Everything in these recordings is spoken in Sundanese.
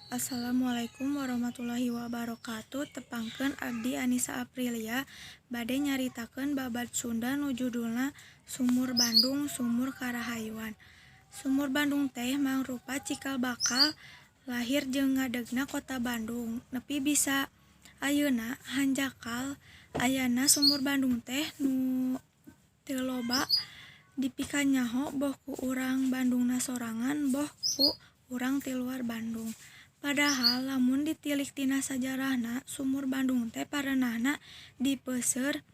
Assalamualaikum warahmatullahi wabarakatuh. Tepangkeun, abdi Anisa Aprilia bade nyaritakeun babad Sunda nu judulna Sumur Bandung, Sumur Karahayuan. Sumur Bandung teh mangrupa cikal bakal lahir jeung ngadegna Kota Bandung nepi bisa ayeuna. Hanjakal ayana Sumur Bandung teh nu teu loba dipikanyaho, boh ku urang Bandungna sorangan, boh ku urang ti luar Bandung. Padahal lamun ditilik tina sajarahna, Sumur Bandung teh parenahna di peuseur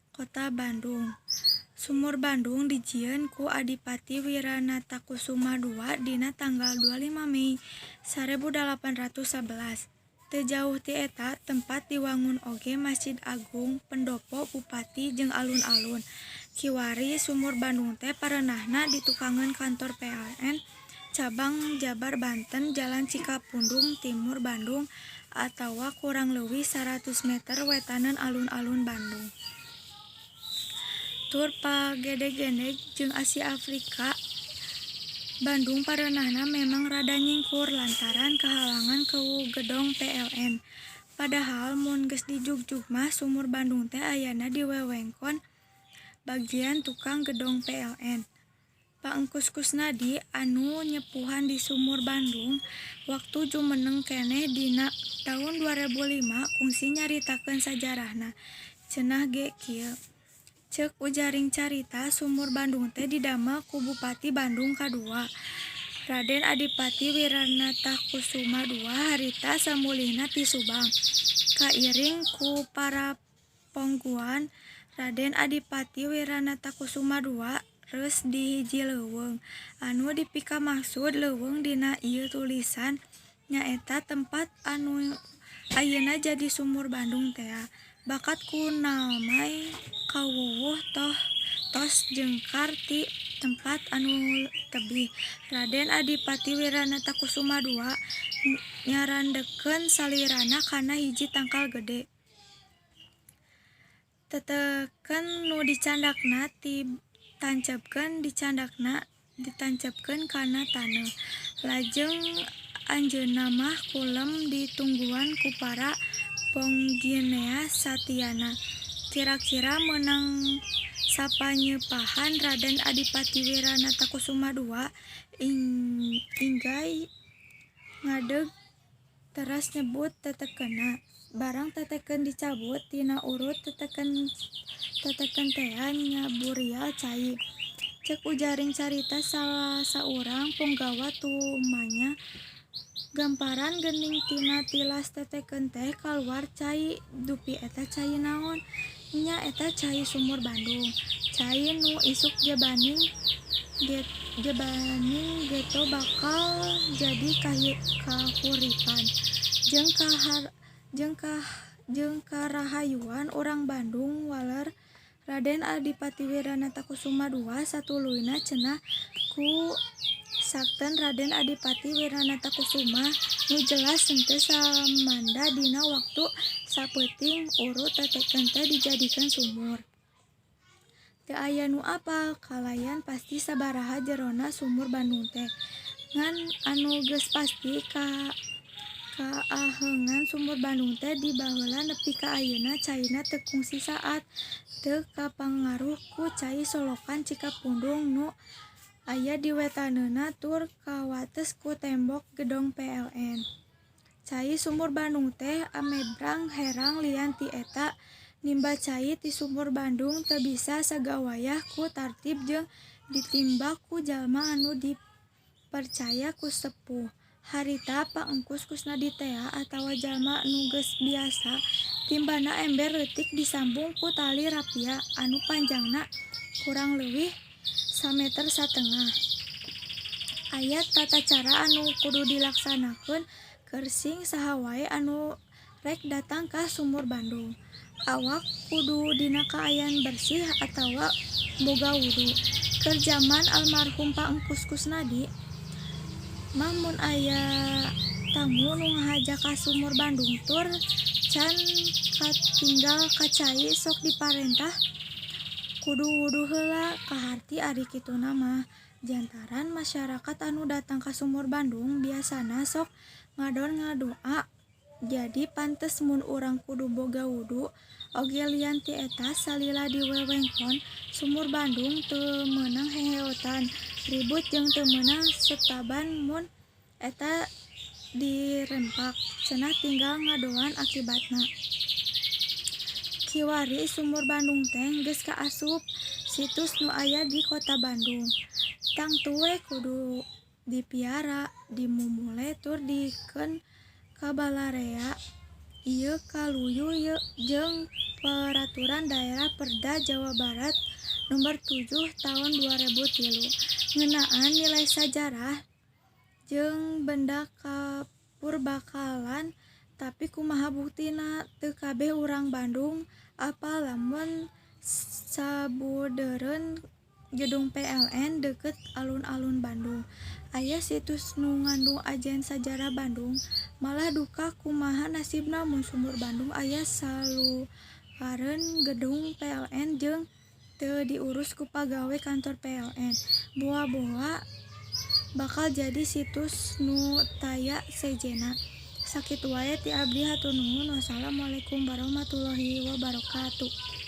Kota Bandung. Sumur Bandung dijieun ku Adipati Wiranatakusumah II dina tanggal 25 Mei 1811. Teu jauh ti eta tempat diwangun oge Masjid Agung, Pendopo Bupati jeung alun-alun. Kiwari Sumur Bandung teh parenahna ditukangeun Kantor PLN Cabang Jabar Banten, Jalan Cikapundung Timur, Bandung, atawa kurang leuwih 100 meter wetaneun Alun-alun Bandung. Tur pagedeg-gedeg jeung Asia Afrika. Bandung parenahna memang rada nyingkur lantaran kahalangan ku gedong PLN. Padahal mun geus dijugjug mah Sumur Bandung teh ayana di wewengkon bagian tukang gedong PLN. Pak Engkus Kusnadi anu nyepuhan di Sumur Bandung waktu jumeneng keneh dina taun 2005 kungsi nyaritakeun sajarahna. Cenah ge kieu. Ceuk ujaring carita, Sumur Bandung teh didamel ku Bupati Bandung kadua, Raden Adipati Wiranatakusumah II, harita samulihna ti Subang. Kairing ku para pongguan, Raden Adipati Wiranatakusumah II reus di hiji leuweung. Anu dipikamaksud leuweung dina ieu tulisan nyaeta tempat anu ayeuna jadi Sumur Bandung tea. Bakat ku nalmai kawuwuh tos jengkar ti tempat anu tebih. Raden Adipati Wiranatakusumah II nyarandkeun salirana kana hiji tangkal gede. Teteken nu dicandakna ditancebkeun dicandakna ditancebkeun kana taneuh. Lajeng anjeunna mah kulem ditungguan ku para pongginea satiana. Kira-kira meunang sapanyeupahan, Raden Adipati Wiranatakusumah II inggay ngadeg teras nyebut tetekenna. Barang teteken dicabut tina urut teteken, teteken tea nyaburial cai. Ceuk ujaring carita salah saurang ponggawa tumanya gamparan geuning tina tilas teteken teh kaluar cai. Dupi eta cai naon? Nya eta cai Sumur Bandung. Cai nu isuk jebaning geto bakal jadi kahuripan jeung karahayuan urang Bandung waler. Raden Adipati Wiranatakusumah II satuluyna cenah ku sakten Raden Adipati Wiranatakusumah nu jelas henteu samanda dina waktu sapeuting urut teteken teh dijadikeun sumur. Teu aya nu apal kalayan pasti sabaraha jerona Sumur Bandung teh. Ngan anu geus pasti, kaaheungan Sumur Bandung teh di baheula nepi ka ayeuna caina teu kungsi saat, teu kapangaruh ku cai Solokan Cikapundung nu aya di wetaneunna tur kawates ku tembok gedong PLN. Cai Sumur Bandung teh amebrang herang. Lian ti eta, nimba cai ti Sumur Bandung teu bisa sagawayah ku tartib jeung ditimba ku jalma anu dipercaya ku sepuh. Harita Pak Engkus Kusnadi tea atawa jalma nu geus biasa timbana ember leutik disambung ku tali rapia anu panjangna kurang leuwih sameter satengah. Aya tata cara anu kudu dilaksanakeun keur sing saha wae anu rek datang ka Sumur Bandung. Awak kudu dina kaayaan bersih atawa boga wudu. Keur jaman almarhum Pak Engkus Kusnadi mah, mun aya tamu nu ngahaja ka Sumur Bandung tur can katinggal ka cai, sok diparentah kudu wudu heula. Kaharti ari kituna mah jantaran masyarakat anu datang ka Sumur Bandung biasana sok Ngadon ngadoa jadi pantes mun urang kudu boga wudu oge. Lian ti eta, salila di wewengkon Sumur Bandung teu meunang heheotan, ribut jeung teu meunang setaban. Mun eta dirempak, cenah tinggal ngadoan akibatna. Kiwari Sumur Bandung teh geus kaasup situs nu aya di Kota Bandung, tangtu we kudu dipiara, dimumule tur dikeun ka balarea. Ieu kaluyu jeung Peraturan Daerah (Perda) Jawa Barat Nomor 7 Tahun 2003 ngeunaan nilai sajarah jeung benda kapurbakalan. Tapi kumaha buktina? Teu kabeh urang Bandung apal lamun sabudeureun Gedung PLN deukeut Alun-alun Bandung aya situs nu ngandung ajen sajarah Bandung. Malah duka kumaha nasibna mun Sumur Bandung aya saluareun Gedung PLN jeung teu diurus ku pagawe kantor PLN? Boa-boa bakal jadi situs nu taya sejenna. Sakitu wae ti abdi, hatur nuhun. Wassalamualaikum warahmatullahi wabarakatuh.